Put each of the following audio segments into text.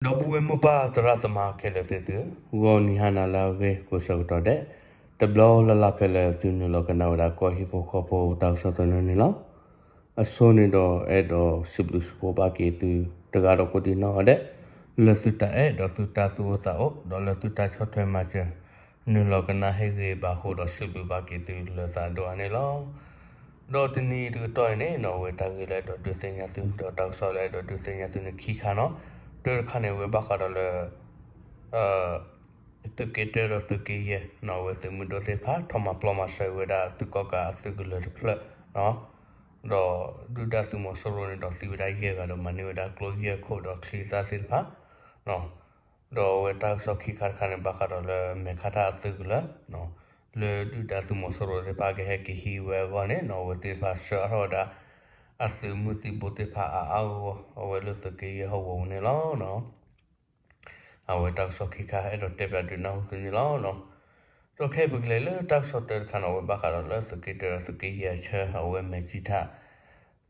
ဒီပုၢ်ဝဲၢ်မိၢ်ပၢ်သရၣ်သမါခဲလၢာ်သ့ၣ်သုဧၢ, ဂီၤနံၤဟါနၤလၢအဂ့ၤကိးဆၢကတီၢ်ဒဲး, တဘျီလၢ်လၢ်ဖဲလၢသုနုာ်လီၤကနၣ်ဝဲဒၣ်ကီၢ်ဟံၣ်ဖိဃီဖိတၢ်ကစီၣ်သနၢၣ်န့ၣ်လီၤ. အဆိန့ၣ်ဒီးအဲၣ်ဒိးစံးဘျုးစံးဖှိၣ်ဘၣ်က့ၤသုတဂၤဒီးကိးဒံးနီၢ်ဂၤဒဲး, လၢသုတၢ်အဲၣ်ဒီးသုတၢ်သူၣ်အိၣ်သးအိၣ် ဒီးလၢသုတၢ်ဆီၣ်ထွဲမၤစၢၤ နုာ်လီၤကနၣ်ဟ့ၣ်ဂ့ၤဘၣ်အဃိဒီးစံးဘျုးဘၣ်က့ၤသုလၢသးဒိၣ်အါန့ၣ်လီၤ. ဒီးတနံၤတကတီၢ်အံၤန့ၣ်နီၢ် အဝဲတၢ်ဂ့ၢ်လၢအဲၣ်ဒိးဒုးသ့ၣ်ညါသု ဒီးတၢ်ကစီၣ်လၢအဲၣ်ဒိးဒုးသ့ၣ်ညါသုန့ၣ်ခံခါနီၢ်, တၢတခါန့ၣ် အဝဲဘၣ်ဃးဒီးလၢ သုးက့တၢဒီးသုးက့ယဲၢ်နီၢ် အဝဲသုးမုၢ်ဒိၣ်သ့ၣ်တဖၣ် ထီၣ်မၤပျီမၤစၢၤဝဲဒၣ်သုးကီၣ်ကးအသုးကလၢၤတဖျၢၣ်နီၢ်, ဒီးဒုၣ်ဒါသုးမီၤစိရိၤန့ၣ်ဒီးသံဝဲဒၣ်ယဲၢ်ဂၤဒီးမၤန့ၢ်ဝဲဒၣ်ကျိယဲၢ်ခိၣ်ဒီးချံသၣ်သ့ၣ်တဖၣ်နီၢ်, ဒီးအဝဲတၢ်ကစီၣ်ခံခါတခါန့ၣ် ဘၣ်ဃးဒီးလၢမဲာ်ခါထၣ်အသုးကလၢၤ လၢဒုၣ်ဒါသုးမီၤစိရိၤသ့ၣ်တဖၣ်ကဟဲက့ၤဟံးဝဲအဂီၢ်န့ၣ်နီၢ် အဝဲသ့ၣ်တဖၣ်ဆှၢအါထီၣ်ဝဲဒၣ် အသုးမုၢ်သံၣ်ဘိသ့ၣ်တဖၣ်အါအါဂီၢ်ဂီၢ် အဝဲလၢသုးက့ယဲၢ်ဟီၣ်ကဝီၤပူၤန့ၣ်လီၤ. အဝဲတၢ်ကစီၣ်ခံခါအဲၣ်ဒိးတဲပၠးဒုးနၢ်ဟူသုန့ၣ်လီၤ. ဒီးခဲအံၤပကလဲၤလၢတၢ်ကစီၣ်တၢတခါန့ၣ် အဝဲဘၣ်ဃးဒီးလၢသုးက့တၢဒီးသုးက့ယဲၢ်အဆၢ အဝဲမဲာ်ကံထၣ်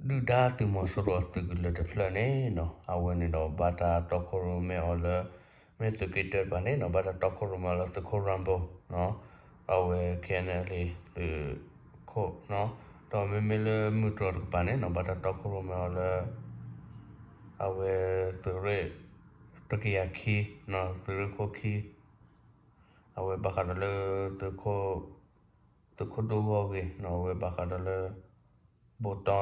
ဒုၣ်ဒါသုးမီၤစိရိၤအသုးကလၢၤတဖျၢၣ်န့ၣ်နီၢ် အဝဲန့ၣ်ဒီးဘၣ်တၢ်တီခိၣ်ရိၣ်မဲအီၤလၢ မ့ၢ်သုးက့တၢတဖၣ်န့ၣ်နီၢ် ဘၣ်တၢ်တီခိၣ်ရိၣ်မဲအီၤလၢသုးခိၣ်ရၤဘိနီၢ် အဝဲ KNLA သုးခိၣ်နီၢ်, ဒီးမ့မ့ၢ်လၢမုၢ်တြီၤတကပၤန့ၣ်နီၢ် ဘၣ်တၢ်တီခိၣ်ရိၣ်မဲအီၤလၢ အဝဲသုးရ့ၣ် တကယၤခံနီၢ် သုးရ့ၣ်ခိၣ်ခံ အဝဲဘၣ်ဃးဒီးလၢ သုးခိၣ်ဒိၣ်ဂီၢ်ဂ့ၤနီၢ် အဝဲဘၣ်ဃးဒီးလၢ ဘိးတ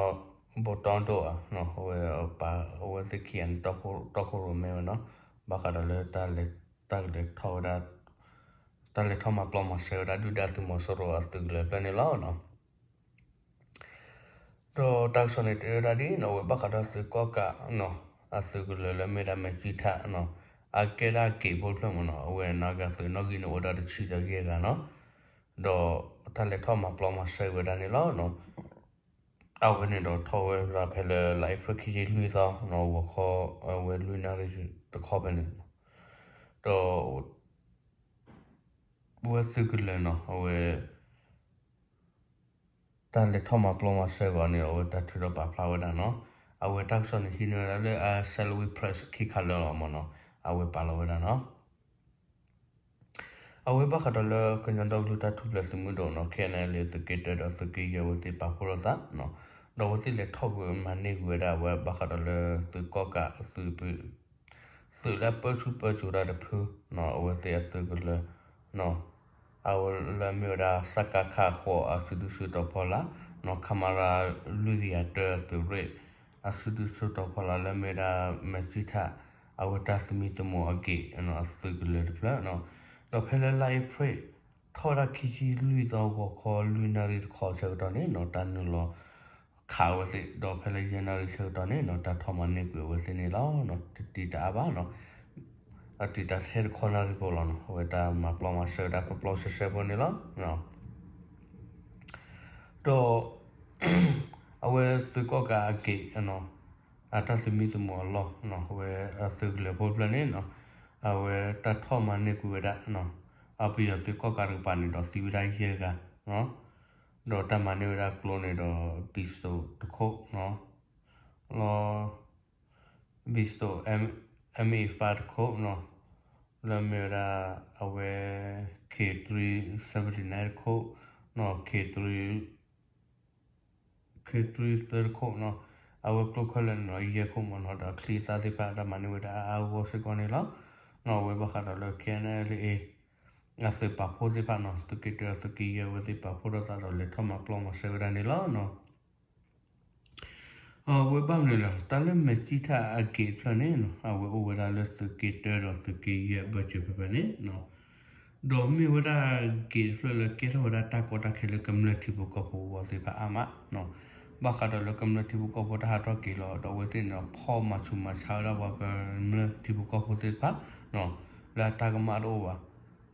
ီဒိၣ်ဧါနီၢ် အဝဲပာ်အဝဲသ့ၣ်ခံဂၤန့ၣ် တီခိၣ်ရိၣ်မဲဝဲနီၢ် ဘၣ်ဃးဒီးလၢ တၢ်လဲၤထီၣ်ဝဲဒၣ် တၢ်လဲၤထီၣ်မၤပျီမၤစၢၤဝဲဒၣ်ဒုၣ်ဒါသုးမီၤစိရိၤအသုးကလၢၤတဖျၢၣ်န့ၣ်လီၤ. ဒီးတၢ်ကစီၣ်န့ၣ်တဲဝဲဒၣ်ဒ်နီၢ် အဝဲဘၣ်ဃးဒီးသုးကီၣ်ကးနီၢ် အသုးကလၢၤလၢမ့ၢ်ဒၣ်မဲာ်ကံထၣ်နီၢ် အကဲဒၣ်က့ၤဖိတဖျၢၣ်မ့ၢ်နီၢ် အဝဲန့ၣ်ဂၤသုးနီၣ်ဂံၢ်န့ၣ်အိၣ်ဒၣ်တဆံဒီးယဲၢ်ဂၤနီၢ် ဒီးတၢ်လဲၤထီၣ်မၤပျီမၤစၢၤဝဲဒၣ်န့ၣ်လီၤ. အဝဲန့ၣ်ဒီးထီၣ်ဝဲဒၣ်ဖဲလၢလါအ့ဖြ့ၣ်ခံဆံလွံၢ်သီနီၢ် ဂီၤခီ အဝဲလွံၢ်နၣ်ရံၣ်တခီဖဲန့ၣ် ဒီး အဝဲသုးကလၢၤနီၢ် အဝဲ တၢ်လဲၤထီၣ်မၤပျီမၤစၢၤအဂီၢ်န့ၣ် အဝဲတၢ်ထုးထီၣ်ပာ်ဖျါဝဲဒၣ်နီၢ်, အဝဲတၢ်ကစီၣ်န့ၣ်ဟံးန့ၢ်ဝဲဒၣ်လၢ Salween Press ခံခါလၢာ်လီၤမ့ၢ်နီၢ် အဝဲပာ်လီၤဝဲဒၣ်နီၢ် အဝဲဘၣ်ဃးဒီးလၢကညီဒီကလုာ်တၢ်ထူၣ်ဖျဲးသုးမုၢ်ဒိၣ်နီၢ် KNLA သုးက့တၢဒီးသုးက့ယဲၢ်အဝဲသ့ၣ်ပာ်ဖှိၣ်ထီၣ်သးနီၢ်, ဒီးအဝဲသ့ၣ်လဲၤထီၣ်ကွံာ်မၤန့ၢ်ကွံာ်ဝဲဒၣ်အဝဲဘၣ်ဃးဒီးလၢသုးကီၣ်ကးအသုး သုးလၢပၢဆူၣ်ပၢစိးတၢ်တဖုနီၢ် အဝဲသ့ၣ်အသုးကလၢၤနီၢ်, အဝဲလၢမ့ၢ်ဝဲဒၣ် စကခ ဃိး အစုဒုၣ်စုတီၤဖီလာ်နီၢ် ခမရ လွံၢ်ကယၤတၢ သုးရ့ၣ် အစုဒုၣ်စုတီၤဖီလာ်လၢမ့ၢ်ဝဲဒၣ်မဲာ်ကံထၣ် အဝဲတၢ်သမံသမိးအက့ၢ်နီၢ် အသုးကလၢၤတဖျၢၣ်နီၢ်, ဒီးဖဲလၢလါအ့ဖြ့ၣ် ထီၣ်ဝဲဒၣ်ခံဆံလွံၢ်သီဂီၤခီလွံၢ်နၣ်ရံၣ်တခီဆၢကတီၢ်န့ၣ်နီၢ် တၢ်နုာ်လီၤ ခးအဝဲသ့ၣ် ဒီးဖဲလၢယဲၢ်နၣ်ရံၣ်ဆၢကတီၢ်န့ၣ်နီၢ် တၢ်ထီၣ်မၤန့ၢ်ကွံာ်အဝဲသ့ၣ်န့ၣ်လီၤ. တတံာ်တအါဘၣ်နီၢ်, အတုၤတၢ်ထဲတခီနၣ်ရံၣ်ဖိလီၤနီၢ် အဝဲတၢ်မၤပျီမၤစၢၤဝဲဒၣ်ပျီပျီဆှဲဆှဲဖိန့ၣ်လီၤ. ဒီး အဝဲသုးကီၣ်ကးအက့ၢ်နီၢ် အတၢ်သမံသမိးအလီၢ်နီၢ် အဝဲအသုးကလၢၤဖိတဖျၢၣ်န့ၣ်နီၢ် အဝဲတၢ်ထီၣ်မၤန့ၢ်ကွံာ်ဝဲဒၣ်နီၢ် အပယီၤသုးကီၣ်ကးတကပၤန့ၣ်ဒီးသံဝဲဒၣ်ယဲၢ်ဂၤနီၢ်, ဒီးတၢ်မၤန့ၢ်ဝဲဒၣ်ကျိန့ၣ်ဒီး pistol တခိၣ်နီၢ် လီၤ pistol M A five တခိၣ်နီၢ်, လၢမ့ၢ်ဝဲဒၣ် အဝဲ K three seventy nine တခိၣ်နီၢ် K three K three သၢတခိၣ်နီၢ်, အဝဲကျိခဲလၢာ်န့ၣ်ဒီးယဲၢ်ခိၣ်မ့ၢ်နီၢ် ဒီးချံသၣ်သ့ၣ်တဖၣ် တၢ်မၤန့ၢ်ဝဲဒၣ်အါအါဂီၢ်ဂီၢ်စ့ၢ်ကီးန့ၣ်လီၤ. အဝဲဘၣ်ဃးဒီးလၢ K N L A အသုးပာ်ဖှိၣ်သ့ၣ်တဖၣ်နီၢ် သုးက့တၢ သုးက့ယဲၢ်အဝဲသ့ၣ်ပာ်ဖှိၣ်ထီၣ်သးဒီးလဲၤထီၣ်မၤပျီမၤစၢၤဝဲဒၣ်န့ၣ်လီၤ. အဝဲဘၣ်မနုၤလဲၣ် တၢ်လၢမဲာ်ကံထၣ်အက့ၢ်တဖျၢၣ်န့ၣ်နီၢ် အဝဲအိၣ်ဝဲဒၣ်လၢသုးက့တၢဒီးသုးက့ယဲၢ်အဘၢၣ်စၢၤဖဲဖဲန့ၣ်နီၢ်, ဒီးမ့ၢ်ဝဲဒၣ်ဂ့ၢ်တဖျၢၣ်လၢကဲထီၣ်ဝဲဒၣ်တၢ်ကီတၢ်ခဲလၢကမျၢၢ်ထံဖိကီၢ်ဖိအဂီၢ်သ့ၣ်တဖၣ်အါမးနီၢ်, ဘၣ်ဃးဒီးလၢကမျၢၢ်ထံဖိကီၢ်ဖိတၢ်ဟးထီၣ်က့ၤလီၤ ဒီးအဝဲသ့ၣ်န့ၣ်ဖီၣ်မၤဆူးမၤဆါဝဲဒၣ်ပှၤကမျၢၢ်ထံဖိကီၢ်ဖိသ့ၣ်တဖၣ်နီၢ် လၢအတၢ်ကမၣ်တအိၣ်ဘၣ်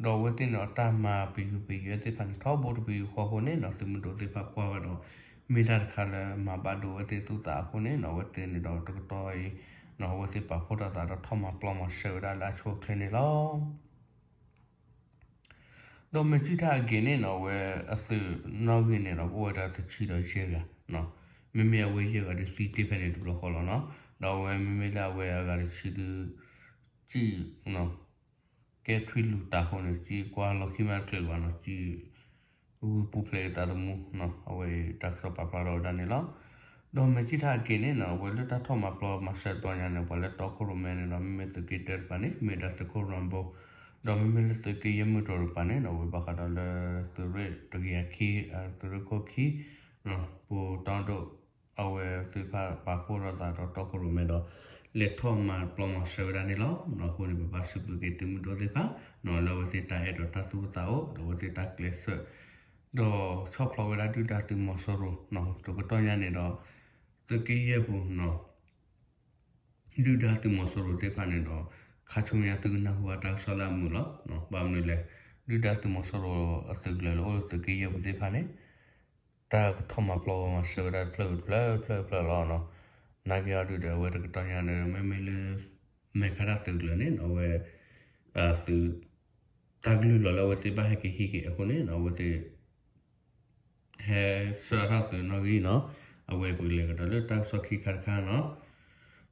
ဒီးအဝဲသ့ၣ်န့ၣ် အတၢ်မၤပယုၢ်ပယဲၢ်သ့ၣ်တဖၣ်န့ၣ် ထီဘိတပယူာ်ဃီအဃိန့ၣ်နီၢ် သုးမုၢ်ဒိၣ်သ့ၣ်တဖၣ်ကွၢ်ဝဲဒီး မ့ၢ်တၢ်တခါလၢမၤဘၣ်ဒိဝဲသ့ၣ်သူၣ်သးအဃိန့ၣ်နီၢ် အဝဲသ့ၣ်န့ၣ်ဒီးတကတီၢ်အံၤနီၢ် အဝဲသ့ၣ်ပာ်ဖှိၣ်ထီၣ်သးဒီးထီၣ်မၤပျီမၤစၢၤဝဲဒၣ်လၢအဆိအချ့န့ၣ်လီၤ. ဒီးမဲာ်ကံထၣ်အက့ၢ်န့ၣ်နီၢ် အဝဲအသုးနီၣ်ဂံၢ်န့ၣ်ဒီး ကအိၣ်ဝဲဒၣ်တဆံဒီးယဲၢ်ဂၤနီၢ်, မ့မ့ၢ်အဝဲယဲၢ်ဂၤဒုးသံတ့ၢ်ဖဲန့ၣ်တဘျီဃီလီၤနီၢ်, ဒီးအဝဲမ့မ့ၢ်လၢအဝဲအဂၤတဆံဒုး စံၣ် ကဲထွံၣ်လူၤတၢ်အဃိန့ၣ် စံၣ်ကွၢ်လီၢ်ခံမးတချုးလၢၤဘၣ်နီၤ စံၣ် ဂုၢ်ပူၤဖျဲးအသးသမူနီၤ အဝဲအံၤတၢ်ကစီၣ်ပာ်ဖျါထီၣ်ဝဲဒၣ်န့ၣ်လီၤ. ဒီးမဲာ်ထံတၢ်အက့ၢ်န့ၣ်နီၤ အဝဲလၢတၢ်ထီၣ်မၤပျီမၤစၢၤတဘျီညါန့ၣ် ပှၤလၢတီခိၣ်ရိၣ်မဲန့ၣ်ဒီး မ့မ့ၢ်သုးက့တၢတကပၤန့ၣ် မ့ၢ်ဒၣ်သုးခိၣ်ရၣ်ဘိ ဒီးမ့မ့ၢ်လၢသုးက့ယဲၢ်မုၢ်တြီၤတကပၤန့ၣ်နီၤ အဝဲဘၣ်ဃးဒီးလၢ သုးရ့ၣ်တကယၤခံ သုးရ့ၣ်ခိၣ်ခံ ပူၤတီဒိၣ် အဝဲသ့ၣ်တဖၣ်ပာ်ဖှိၣ်ထီၣ်သးဒီးတီခိၣ်ရိၣ်မဲဒီး လဲၤထီၣ်မၤပျီမၤစၢၤဝဲဒၣ်န့ၣ်လီၤ. အဃိန့ၣ် ပဘၣ်စံးဘျုးက့ၤသုးမုၢ်ဒိၣ်သ့ၣ်တဖၣ် လၢအဝဲသ့ၣ်တၢ်အဲၣ်ဒီးတၢ်သူၣ်အိၣ်သးအိၣ် ဒီးအဝဲသ့ၣ်တၢ်ကျဲးစၢး ဒီးဆီၣ်ဖျိးဝဲဒၣ်ဒုၣ်ဒါသုးမီၤစိရိၤ တကတီၢ်ညါန့ၣ်ဒီး သုးက့ယဲၢ်ပူၤနီၤ ဒုၣ်ဒါသုးမီၤစိရိၤသ့ၣ်တဖၣ်န့ၣ်ဒီး ခါဆူညါသုကနၢ်ဟူဘၣ်တၢ်ကစီၣ်လၢအမုာ်လီၤ. ဘၣ်မနုၤလဲၣ် ဒုၣ်ဒါသုးမီၤစိရိၤအသုးကလၢၤလၢအိၣ်လၢသုးက့ယဲၢ်ပူၤသ့ၣ်တဖၣ်န့ၣ် တၢ်ကထီၣ်မၤပျီမၤစၢၤဝဲဒၣ်တဖျၢၣ်တဖျၢၣ်တဖျၢၣ်တဖျၢၣ်လီၤ. နာ်က့အီၤဒုဒီး အဝဲတကတီၢ်ညါန့ၣ် မ့မ့ၢ်လၢ မဲာ်ခါတၢ်သုးကလၢၤန့ၣ် အဝဲ သုး တၢ်ကလုၢ်လီၤလၢအဝဲသ့ၣ်ဘၣ်ဟဲက့ၤဟံးက့ၤအဃိန့ၣ် အဝဲသ့ၣ် ဟဲဆှၢထီၣ်သုးနီၣ်ဂံၢ်နီၤ အဝဲပကလဲၤကဒီးလၢတၢ်ကစီၣ်ခံခါတခါနီၤ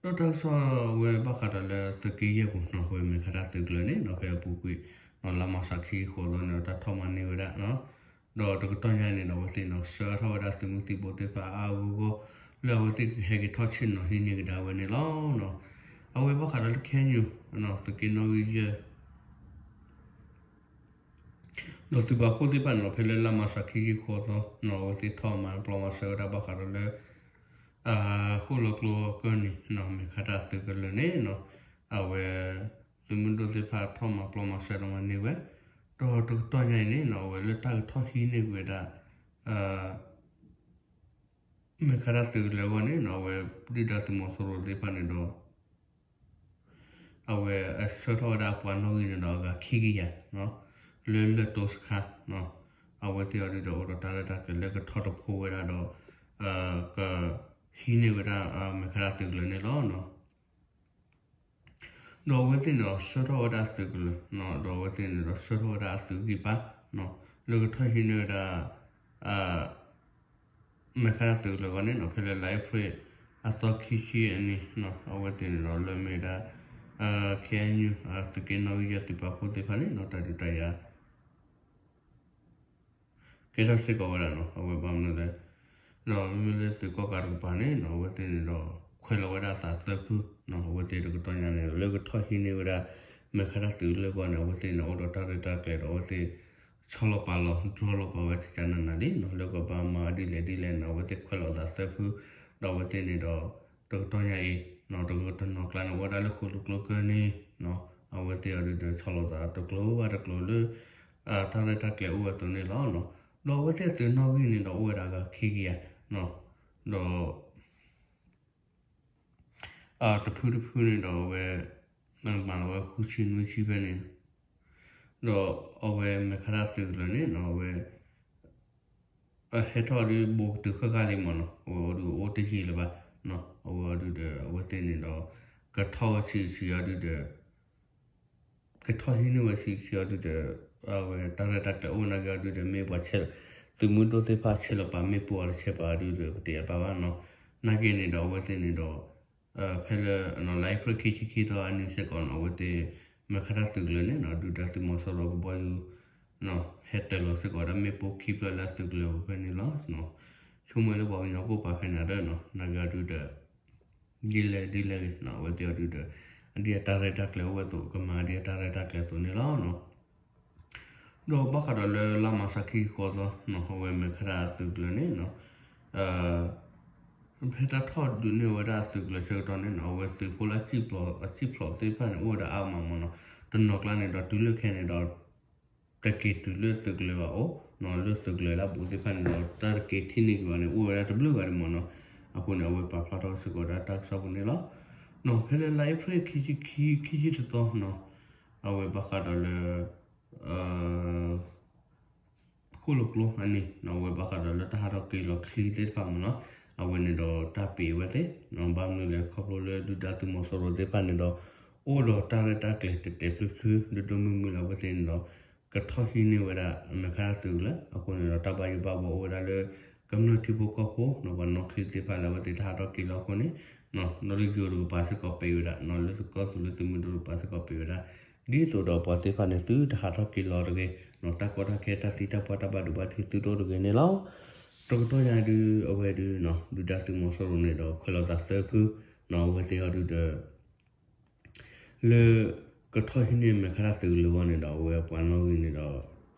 ဒီးတၢ်ကစီၣ်အဝဲဘၣ်ဃးဒီးလၢသုးက့ယဲၢ်ပူၤနီၤ အဝဲမဲာ်ခါတၢ်သုးကလၢၤန့ၣ်နီၤ ဖဲအပူၤကွံာ် လါမးရှးခံဆံဃိးသီန့ၣ် တၢ်ထီၣ်မၤန့ၢ်ဝဲဒၣ် ဒီးတကတီၢ်ညါန့ၣ်ဒီး အဝဲသ့ၣ်နီၤ ဆှၢထီၣ်ဝဲဒၣ်သုးမုၢ်သံၣ်ဘိသ့ၣ်တဖၣ်အါအါဂီၢ်ဂီၢ် လၢအဝဲသ့ၣ်ကဟဲက့ၤထီၣ်ဆ့ၣ်နီၤဟံးန့ၢ်ကဒါဝဲန့ၣ်လီၤ. အဝဲဘၣ်ဃးဒီးလၢ ခဲယူၣ် သုးက့နီၣ်ဂံၢ်ယဲၢ် ဒီးသုးပာ်ဖှိၣ်သ့ၣ်တဖၣ်န့ၣ်ဒီး ဖဲလၢလါမးရှးခံဆံဃိးသီနီၤ အဝဲသ့ၣ်ထီၣ်မၤပျီမၤစၢၤဝဲဒၣ်ဘၣ်ဃးဒီးလၢ ဃိၣ်လီၤကျိအကၢၢ်နံၤ မဲာ်ခါတၢ်သုးကလၢၤန့ၣ်နီၤ အဝဲ သုးမုၢ်ဒိၣ်သ့ၣ်တဖၣ်ထီၣ်မၤပျီမၤစၢၤဒီးမၤန့ၢ်ဝဲ ဒီးတကတီၢ်ညါအံၤန့ၣ်နီၤ အဝဲလၢတၢ်ကထီၣ်ဟံးန့ၢ်ဝဲဒၣ် မဲာ်ခါတၢ်သုးကလၢၤအဂီၢ်န့ၣ်နီၤ အဝဲဒုၣ်ဒါသုးမီၤစိရိၤသ့ၣ်တဖၣ်န့ၣ်ဒီး အဝဲအဆှၢထီၣ်ဝဲဒၣ်အပှၤနီၣ်ဂံၢ်န့ၣ်ဒီးအဂၤခံကယၤ လၢလၢၢ်တိစခါ အဝဲသ့ၣ်အီၤဒုဒီးအိၣ်ဒီးတၢ်ရဲၣ်တၢ်ကျဲၤလၢကထီၣ်တဖိဝဲဒၣ်ဒီး က ဟံးန့ၢ်ဝဲဒၣ် မဲာ်ခါတၢ်သုးကလၢၤန့ၣ်လီၤ. ဒီးအဝဲသ့ၣ်န့ၣ်ဒီးဆှၢထီၣ်ဝဲဒၣ်အသုးကလၢၤ ဒီးအဝဲသ့ၣ်န့ၣ်ဒီးဆှၢထီၣ်ဝဲဒၣ်အသုးဂံၢ်ဘါ လၢကထီၣ်ဟံးန့ၢ်ဝဲဒၣ် မဲာ်ခါတၢ်သုးကလၢၤအဂီၢ်န့ၣ်နီၤ ဖဲလၢလါအ့ဖြ့ၣ်အသီခံဆံအနံၤ အဝဲသ့ၣ်န့ၣ်ဒီးလၢမ့ၢ်ဝဲဒၣ် ခဲယူၣ် သုးက့နီၣ်ဂံၢ်ယဲၢ်သုးပာ်ဖှိၣ်သ့ၣ်တဖၣ်န့ၣ်နီၤ တၢ်ဒုးတၢ်ယၤ ကဲထီၣ်စ့ၢ်ကီးဝဲဒၣ်နီၤ အဝဲဘၣ်မနုၤလဲၣ် ဒီးမ့မ့ၢ်လၢသုးကီၣ်ကးတကပၤန့ၣ်နီၤ အဝဲသ့ၣ်န့ၣ်ဒီး ခွဲးလီၤဝဲဒၣ်အသးသၢဖု အဝဲသ့ၣ်တကတီၢ်ညါန့ၣ် လၢကထီၣ်ဟံးန့ၢ်ဝဲဒၣ် မဲာ်ခါတၢ်သုးကလၢၤအဂီၢ်န့ၣ် အဝဲသ့ၣ်န့ၣ် အိၣ်ဒီးတၢ်ရဲၣ်တၢ်ကျဲၤဒီးအဝဲသ့ၣ် ဆီလီၤပာ်လီၤ ဒြီလီၤပာ်ဝဲကကနးနးလံနီၤ လၢကဘၣ်မၤဒ်လဲၣ်ဒ်လဲၣ်န့ၣ် အဝဲသ့ၣ်ခွဲးလီၤအသးသၢဖု ဒီးအဝဲသ့ၣ်န့ၣ်ဒီး တကတီၢ်ညါအံၤ တကတနီၤကျါန့ၣ်အိၣ်ဝဲဒၣ်လၢဃိာ်တကျိၤကၢၢ်န့ၣ် အဝဲသ့ၣ်အီၤဒုဒီးဆီလီၤသးတကျိၤဘၣ်တကျိၤလၢ တၢ်ရဲၣ်တၢ်ကျဲၤအိၣ်ဝဲအသိးန့ၣ်လီၤ. ဒီးအဝဲသ့ၣ်အသုးနီၣ်ဂံၢ်န့ၣ်ဒီးအိၣ်ဝဲဒၣ်အဂၤခံကယၤ ဒီး တဖုတဖုန့ၣ်ဒီးအဝဲ မၤလီၤဝဲဃုဆံနွံဆံဖဲန့ၣ် ဒီးအဝဲမဲာ်ခါတၢ်သုးကလၢၤန့ၣ်နီၤ အဝဲ ဟဲထီၣ်ဒုးဘိကတုၤဃၣ်ဃၣ်လံမ့ၢ်နီၤ အဝဲအီၤဒုးအိၣ်တယံာ်လၢၤဘၣ် အဝဲအီၤဒုဒီး အဝဲသ့ၣ်န့ၣ်ဒီး ကထီၣ်ဝဲဆံးဆံးအီၤဒုဒီး ကထီၣ်ဟံးန့ၢ်ဝဲဆံးဆံးအီၤဒုဒီး အဝဲတၢ်ရဲၣ်တၢ်ကျဲၤအိၣ်နာ်က့အီၤဒုဒီး မ့ၢ်ပှၤဆဲး သုးမုၢ်ဒိၣ်သ့ၣ်တဖၣ်ဆဲးလီၤပာ်မ့ၣ်ပိၢ်အီၤတဆဲးပာ်အီၤဒုဒီး ပတယါပာ်ဘၣ်နီၤ နာ်က့န့ၣ်ဒီး အဝဲသ့ၣ်န့ၣ်ဒီး ဖဲလၢ လါအ့ဖြ့ၣ်ခံဆံခံသီအနံၤစ့ၢ်ကီးနီၤ အဝဲသ့ၣ် မဲာ်ခါတၢ်သုးကလၢၤန့ၣ်နီၤ ဒုၣ်ဒါသုးမီၤစိရိၤကဘီယူၤ ဟဲတၢၤလီၤစ့ၢ်ကီးဝဲဒၣ်မ့ၣ်ပိၢ်ခံဖျၢၣ်လၢအသုးကလၢၤပူၤဖဲန့ၣ်လီၤ. ဆိကမိၣ်လၢပှၤကညီကအိၣ်ပာ်ဖဲန့ၣ်ဒီးနီၤ နာ်က့အီၤဒုဒီး ဒ်လဲၣ်ဒ်လဲၣ်ဂ့ၤနီၤ အဝဲသ့ၣ်အီၤဒုဒီး ဒ်အတၢ်ရဲၣ်တၢ်ကျဲၤအိၣ်ဝဲအသိး ကမၤဒ်အတၢ်ရဲၣ်တၢ်ကျဲၤအသိးန့ၣ်လီၤ. ဒီးဘၣ်ဃးဒီးလၢလါမးရှးခံဆံဃိးသီနီၤ အဝဲမဲာ်ခါတၢ်အသုးကလၢၤန့ၣ်နီၤ ဖဲတၢ်ထီၣ်ဒုးန့ၢ်ဝဲဒၣ်အသုးကလၢၤဆၢကတီၢ်န့ၣ်နီၤ အဝဲသုးဖိလၢအစံၣ်ဖျိးသ့ၣ်တဖၣ်န့ၣ် အိၣ်ဝဲဒၣ်အါမးမ့ၢ်နီၤ တနီၤကျါန့ၣ်ဒီးတုၤလၢခဲန့ၣ်ဒီး တက့ၤတုၤလၢသုးကလၢၤဘၣ်အိၣ်နီၤ လၢသုးကလၢၤလၢအဘူးသ့ၣ်တဖၣ်န့ၣ်ဒီး တၢ်တက့ၤထံၣ်န့ၢ်က့ၤဘၣ်န့ၣ် အိၣ်ဝဲဒၣ်တဘျုးဂၤဒံးမ့ၢ်နီၤ အဃိန့ၣ် အဝဲပာ်ဖျါထီၣ်စ့ၢ်ကီးဒၣ်တၢ်ကစီၣ်ပူၤန့ၣ်လီၤ. နီၤ ဖဲလၢလါအ့ဖြ့ၣ်ခံဆံခံ ခံဆံတသီနီၤ အဝဲဘၣ်ဃးဒီးလၢ ဃိၣ်လီၤကျိအနံၤနီၤ အဝဲဘၣ်ဃးဒီးလၢတၢ်ဟးထီၣ်က့ၤလီၤချံသ့ၣ်တဖၣ်မ့ၢ်နီၤ အဝဲန့ၣ်ဒီးတၢ်ပံးဝဲသ့ၣ်နီၤ ဘၣ်မနုၤလဲၣ် ခီဖျိလၢဒုၣ်ဒါသုးမီၤစိရိၤသ့ၣ်တဖၣ်န့ၣ်ဒီး အိၣ်ဒီးတၢ်ရဲၣ်တၢ်ကျဲၤတဲာ်တဲာ်ဖျုဖျု ဒိၣ်ဒိၣ်မုၢ်မုၢ်လၢအဝဲသ့ၣ်န့ၣ်ဒီး ကထီၣ်ဟံးန့ၢ်ဝဲဒၣ် မဲာ်ခါတၢ်သုးကလၢၤ အဃိန့ၣ်ဒီး တၢ်ဘၣ်ယိၣ်ဘၣ်ဘှီအိၣ်ဝဲဒၣ်လၢ ကမျၢၢ်ထံဖိကီၢ်ဖိနီၤ ပှၤနီၣ်ချံသ့ၣ်တဖၣ်လၢအဝဲသ့ၣ်တၢ်ဟးထီၣ်က့ၤလီၤအဃိန့ၣ် နီၣ်လၢယိၤတကပၤစ့ၢ်ကီးပဲာ်ဝဲဒၣ်, နီၣ်လၢသုကီၢ်သူလ့ၤသုးမုၢ်ဒိၣ်တကပၤစ့ၢ်ကီးပဲာ်ဝဲဒၣ်, ဒ်သိးဒီးပှၤသ့ၣ်တဖၣ်န့ၣ် သုတဟးထီၣ်က့ၤလီၤတဂ့ၤ, နီၣ်တၢ်ကီတၢ်ခဲ တၢ်သံတၢ်ပှၢ်တၢ်ဘၣ်ဒိဘၣ်ထံးသုတအိၣ်တဂ့ၤန့ၣ်လီၤ. တကတီၢ်ညါဒုး အဝဲဒုး နီၣ်ဒုၣ်ဒါသုးမီၤစိရိၤန့ၣ်ဒီး ခွဲးလီၤသးသၢဖု, နီၣ်အဝဲသ့ၣ်အီၤဒုးဒီး လၢကထီၣ်ဟံးန့ၢ်မဲာ်ခါတၢ်သုးကလၢၤအဂီၢ်န့ၣ်ဒီး အဝဲပှၤနီၣ်ဂံၢ်န့ၣ်ဒီး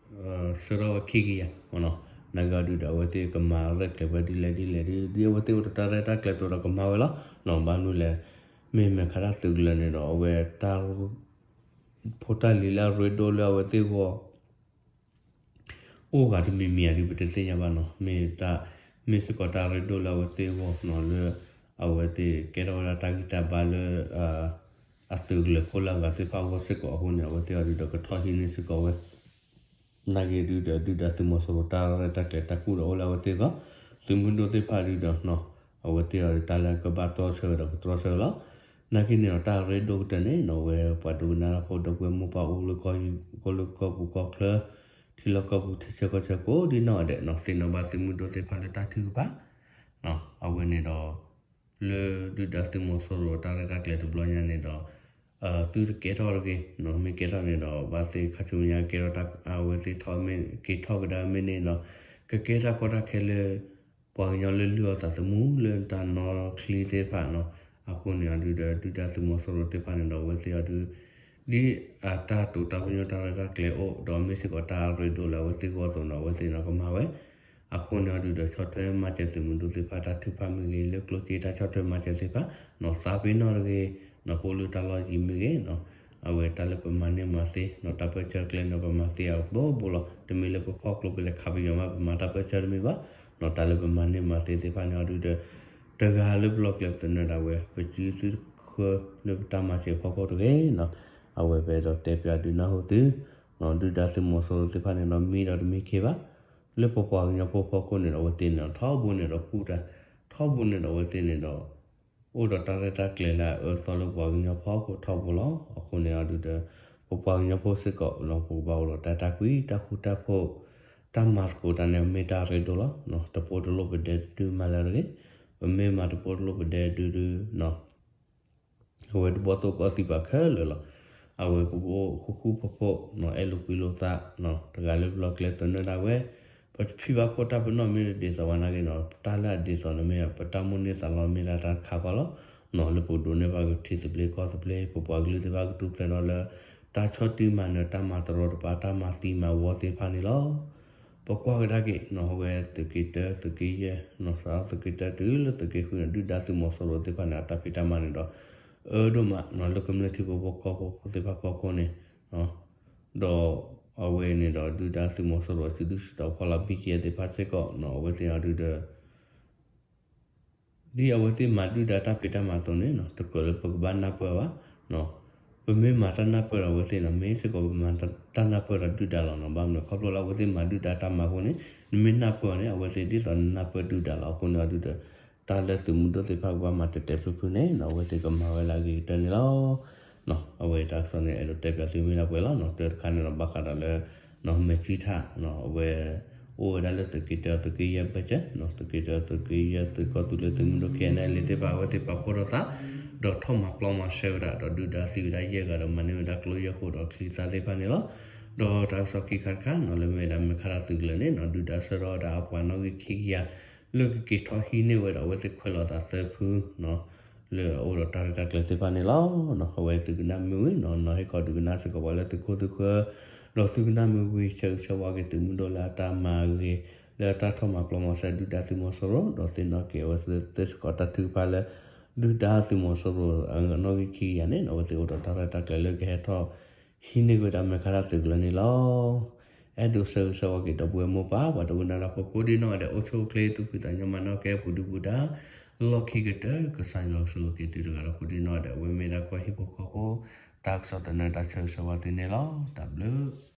ဆှၢထီၣ်ဝဲခံကယၤ, နီၣ်နာ်က့အီၤဒုးဒီး အဝဲသ့ၣ်ကမၤရဲၣ်ကျဲၤဝဲဒ်လဲၣ်ဒ်လဲၣ်ဒုး ဒ်အဝဲသ့ၣ်အိၣ်ဒီးတၢ်ရဲၣ်တၢ်ကျဲၤအသိးဒီးကမၤဝဲလီၤ. နီၣ်ဘၣ်မနုၤလဲၣ်, မ့ၢ်မဲာ်ခါတၢ်သုးကလၢၤန့ၣ်ဒီး အဝဲတၢ် ဖိတၢ်လံၤလၢအရ့ဒိၣ်လၢအဝဲသ့ၣ်အဂီၢ် အိၣ်ဂၤတမံၤမံၤအဒုးပတသ့ၣ်ညါဘၣ်နီၣ်, မ့ၢ်တၢ် မ့ၢ်စ့ၢ်ကီးတၢ်ရ့ဒိၣ်လၢအဝဲသ့ၣ်အဂီၢ်နီၣ် လၢ အဝဲသ့ၣ်ကဲထီၣ်ဝဲဒၣ်တၢ်ဂံၢ်တၢ်ဘါလၢ အသုးကလၢၤခိၣ်လၢအဂၤသ့ၣ်တဖၣ်အဂီၢ်စ့ၢ်ကီးအဃိန့ၣ် အဝဲသ့ၣ်အီၤဒုးဒီးကထီၣ်ဟံးန့ၢ်စ့ၢ်ကီးဝဲ နာ်က့ဒုးဒီး ဒုၣ်ဒါသုးမီၤစိရိၤတၢ်ရဲၣ်တၢ်ကျဲၤတၢ်ကူၣ်ဒီးအိၣ်လၢအဝဲသ့ၣ်အဂီၢ်, သုးမုၢ်ဒိၣ်သ့ၣ်တဖၣ်ဒုးဒီး အဝဲသ့ၣ်အီၤဒုးတၢ်လၢအကဘၣ်တီဆၢဒီးကတြီဆၢလီၤ. နာ်က့န့ၣ်ဒီးတၢ်ရ့ဒိၣ်ကတၢၢ်န့ၣ်နီၣ် အဝဲပှၤဒိကနၣ်တၢ်ဖိဒီပုၢ်ဝဲၢ်မိၢ်ပၢ်အိၣ်လၢကီၢ်ပူၤကီၢ်ချၢ, ထံလီၢ်ကီၢ်ပူၤထံဆၢကီၢ်ဆၢကိးဒ်နီၢ်ဂၤဒဲးနီၣ် သ့ၣ်နီၣ်ဘၣ်သုးမုၢ်ဒိၣ်သ့ၣ်တဖၣ်လၢတၢ်ထုကဖၣ် အဝဲန့ၣ်ဒီး လၢဒုၣ်ဒါသုးမီၤစိရိၤတၢ်ရဲၣ်တၢ်ကျဲၤတဘျီညါန့ၣ်ဒီး သုတကဲထီၣ်တဂ့ၤနီၣ် မ့ၢ်ကဲထီၣ်န့ၣ်ဒီး ဘၣ်သ့ၣ်ခါဆူညါကဲထီၣ်တၢ် အဝဲသ့ၣ်ထီၣ်မ့ၢ်က့ၤထီၣ်ကဒါမ့ၢ်န့ၣ်ဒီး ကကဲတၢ်ကီတၢ်ခဲလၢ ပှၤကညီလၢလုၢ်အီၣ်သးသမူလၢတၢ်နီၣ်ချံသ့ၣ်တဖၣ်နီၣ် အဃိန့ၣ်အီၤဒုးဒီး ဒုၣ်ဒါသုးမီၤစိရိၤသ့ၣ်တဖၣ်န့ၣ်ဒီး အဝဲသ့ၣ်အီၤဒုး ဒ်အတၢ်တိာ်တၢ်ပညိၣ်တၢ်ရဲၣ်တၢ်ကျဲၤအိၣ် ဒီးမ့ၢ်စ့ၢ်ကီးတၢ်ရ့ဒိၣ်လၢအဝဲသ့ၣ်အဂီၢ်အသိးန့ၣ် အဝဲသ့ၣ်န့ၣ်ကမၤဝဲ အဃိန့ၣ်အီၤဒုးဒီး ဆီၣ်ထွဲမၤစၢၤသုးမုၢ်ဒိၣ်သ့ၣ်တဖၣ်တၢ်ထုကဖၣ်မ့ၢ်ဂ့ၤ လၢကျိၣ်စ့တၢ်ဆီၣ်ထွဲမၤစၢၤသ့ၣ်တဖၣ်နီၣ် သးပ့ၤနီၣ်တဂ့ၤနီၣ် ပအိၣ်လၢတၢ်လီၢ်ယံၤမ့ၢ်ဂ့ၤနီၣ် အဝဲတၢ်လၢပမၤန့ၢ်မၤသ့နီၣ် တၢ်ပၢၢ်ဆၢကျဲန့ၣ် ပမၤသ့အဘိဘိလီၤ. တမ့ၢ်လၢပဖီၣ်ကျိပလဲၤခးပယီၤမး ပမၤတၢ်ပၢၢ်ဆၢတမ့ၢ်ဘၣ်နီၣ် တၢ်လၢပမၤန့ၢ်မၤသ့သ့ၣ်တဖၣ်န့ၣ်အီၤဒုးဒီး တဂၤလၢပလီၢ်ကျဲပသနၢၣ်ဒၣ်ဝဲ ပစုသုတဃၢလၢပတၢ်မၤစၢၤဖီခိၣ်တဂ့ၤနီၣ် အဝဲပအဲၣ်ဒိးတဲပၠးဒုးနၢ်ဟူသုနီၣ် ဒုၣ်ဒါသုးမီၤစိရိၤသ့ၣ်တဖၣ်န့ၣ်ဒီး မံဒီးတမံခ့ဘၣ် လၢပပှၤကညီဖိဖီခိၣ်န့ၣ်ဒီး အဝဲသ့ၣ်န့ၣ်ဒီး ထီဘိန့ၣ်ဒီးကူၣ်တၢ် ထီဘိန့ၣ်ဒီးအဝဲသ့ၣ်န့ၣ်ဒီး အိၣ်ဒီးတၢ်ရဲၣ်တၢ်ကျဲၤလၢအအၢသီလၢပှၤကညီဖီခိၣ်ထီဘိလီၤ. အဃိန့ၣ်အီၤဒုးဒီး ပပှၤကညီဖိစ့ၢ်ကီးနီၣ် ပကဘၣ်အိၣ်ဒီးတၢ်အဲၣ်တၢ်ကွံ တၢ်ဃူတၢ်ဖိး တၢ်မၤသကိးတၢ်န့ၣ် မ့ၢ်တၢ်ရ့ဒိၣ်လီၤ. တပိတလိၣ်ပဒဲဒုးမၤလၢတဂ့ၤ, ပမ့ၢ်မၤတပိတလိၣ်ပဒဲဒုးဒုးနီၣ် အဝဲတဘီၣ်သိၣ်ကီၢ်သံၣ်ဘၣ်ခဲလၢာ်လီၤ. အဝဲပကအိၣ်ဃူဃူဖိးဖိးနီၣ် အဲၣ်လိာ်ကွံလိာ်သးနီၣ် တဂၤလၢပလီၢ်ကျဲသနၢၣ်ဒၣ်ဝဲ ပတဖံးဘၣ်ခိၣ်တၢ်ပနီၣ်မ့ၢ်တဒ်သိးဘၣ်နာ်က့နီၣ် တၢ်လၢအဒ်သိးန့ၣ်မ့ၢ် ပတၢ်မိၣ်န့ၢ်သးလီမ့ၢ်ဒၣ်တၢ်တခါဃီလီၤ. နီၣ်လၢပကဒိးန့ၢ်ဘၣ်ကထံသဘျ့ကီၢ်သဘျ့ ပပှၤကလုာ်သ့ၣ်တဖၣ်ကထူၣ်ဖျဲးဒီးလၢ တၢ်ဆီၣ်တံၢ်မၤနၢၤ တၢ်မၤတရီတပါ တၢ်မၤသံမၤဝီသ့ၣ်တဖၣ်န့ၣ်လီၤ. ပကွၢ်ကဒါက့ၤနီၣ် အဝဲသုးက့တၢ သုးက့ယဲၢ်နီၣ် စးထီၣ်သုးက့တၢတုၤလၢသုးက့ဃုန့ၣ် ဒုၣ်ဒါသုးမီၤစိရိၤသ့ၣ်တဖၣ်န့ၣ် အတၢ်ဖံးတၢ်မၤန့ၣ်ဒီး အၢဒိၣ်မးနီၣ် လၢကမျၢၢ်ထံဖိကီၢ်ဖိသ့ၣ်တဖၣ်ဖီခိၣ်န့ၣ် ဒီးအဝဲန့ၣ်ဒီး ဒုၣ်ဒါသုးမီၤစိရိၤအစုဒုၣ်စုတီၤဖီလာ် ဘံၣ်ကယဲၢ် သ့ၣ်တဖၣ်စ့ၢ်ကီးနီၣ် အဝဲသ့ၣ်အီၤဒုးဒီး ဒ်အဝဲသ့ၣ်မၤဒုၣ်ဒါတၢ်ဖံးတၢ်မၤအသိးန့ၣ်နီၣ် တကြၢးလၢပကဘၣ်နၢ်ပၢၢ်ဘၣ်နီၣ် ပမ့ၢ်မၤတၢ်နၢ်ပၢၢ်ဒီးအဝဲသ့ၣ်နီၣ် မ့ၢ်စ့ၢ်ကီးပမၤတၢ်နၢ်ပၢၢ်ဒီးဒုၣ်ဒါလီၤနီၣ် ဘၣ်မနုၤခီဖျိလၢအဝဲသ့ၣ်မၤဒုၣ်ဒါတၢ်မၤအဃိန့ၣ် နမ့ၢ်နၢ်ပၢၢ်အီၤန့ၣ် အဝဲသ့ၣ်ဒ်သိးနနၢ်ပၢၢ်ဒုၣ်ဒါလီၤ အဃိန့ၣ်အီၤဒုးဒီး တၢ်လၢသုးမုၢ်ဒိၣ်သ့ၣ်တဖၣ်ကဘၣ်မၤတဲာ်တဲာ်ဖျုးဖျုးန့ၣ်နီၣ် အဝဲသ့ၣ်ကမၤဝဲဒၣ်အဂ့ၤကတၢၢ်န့ၣ်လီၤ. အဝဲတၢ်ကစီၣ်န့ၣ် အဲၣ်ဒိးတဲပၠးသုမ့ၢ်ဒၣ်ပှဲၤလီၤနီၣ် တၢ်တခါန့ၣ်ဒီး ဘၣ်ဃးဒီးလၢ နီၣ်မဲာ်ထံထၣ်နီၣ် အဝဲ အိၣ်ဝဲဒၣ်လၢသုးက့တၢ သုးက့ယဲၢ်ဘၢၣ်စၢၤနီၣ် သုးက့တၢ သုးက့ယဲၢ် သုးကီၢ်သူလ့ၤသုးမုၢ်ဒိၣ် ခဲအံၤန့ၣ် လံသ့ၣ်တဖၣ် အဝဲသ့ၣ်ပာ်ဖှိၣ်ထီၣ်သး ဒီးထီၣ်မၤပျီမၤရှဲဝဲဒၣ် ဒီးဒုၣ်ဒါသံဝဲဒၣ်ယဲၢ်ဂၤဒီး မၤန့ၢ်ဝဲဒၣ်ကျိယဲၢ်ဃိးဒီးချံသၣ်သ့ၣ်တဖၣ်န့ၣ်လီၤ. ဒီးတၢ်ကစီၣ်ခံခါတခါနီၣ် လၢမ့ၢ်ဝဲဒၣ်မဲာ်ခါတၢ်သုးကလၢၤန့ၣ်နီၣ် ဒုၣ်ဒါဆှၢထီၣ်ဝဲဒၣ်အပှၤနီၣ်ဂံၢ်ခံကယၤ လၢကက့ၤထီၣ်ဟံးန့ၢ်ဝဲဒီးအဝဲသ့ၣ်ခွဲးလီၤသးသၢဖုနီၣ် လၢအအိၣ်ဒီးတၢ်ရဲၣ်တၢ်ကျဲၤသ့ၣ်တဖၣ်န့ၣ်လီၤ. အဝဲသုကနၣ်မ့ၢ်ဝံၤနီၣ် နီၣ်ဟ့ၣ်ခီဒုးကနၣ်စ့ၢ်ကီးပှၤလၢသုခိၣ်သုဃၢၤ ဒီးသုကနၣ်မ့ၢ်ဝံၤ ဆၢဂ့ၤဆၢဝါက့ၤသုးမုၢ်ဒိၣ်လၢအတၢ်မၤဂ့ၤ လၢအတၢ်ထီၣ်မၤပျီမၤရှဲဒုၣ်ဒါသုးမီၤစိရိၤ ဒီးသ့ၣ်နီၣ်က့ၤအဝဲသ့ၣ်စ့ၢ်ကီးတၢ်ထုကဖၣ်လၢ ဒုၣ်ဒါသုးမီၤစိရိၤအနီၣ်ဂံၢ်ခံကယၤန့ၣ် အဝဲသ့ၣ်အိၣ်ဒီးတၢ်ရဲၣ်တၢ်ကျဲၤလၢကဟဲထီၣ် ဟံးန့ၢ်ဝဲဒၣ်မဲာ်ခါတၢ်သုးကလၢၤန့ၣ်လီၤ. အဲၣ်ဒိးဆၢဂ့ၤဆၢဝါက့ၤဒီပုၢ်ဝဲၢ်မိၢ်ပၢ် ပှၤဒိကနၣ်တၢ်ဖိကိးဒံနီၢ်ဂၤဒဲး အိၣ်ဆူၣ်အိၣ်ချ့ သူၣ်ဖှံသးညီ မၤနၢၤကဲပူၤဒုပူၤဒါ လီၢ်ခံကတၢၢ် ကစၢ်ယွၤကဆိၣ်ဂ့ၤက့ၤသုတဂၤဒီးကိးဒံနီၢ်ဂၤဒဲး အဝဲမ့ၢ်ဒၣ်ကီၢ်ဟံၣ်ဖိဃီဖိ တၢ်ကစီၣ်သနၢၣ်တၢ်ဆၢဂ့ၤဆၢဝါသုန့ၣ်လီၤ. တၢ်ဘျုး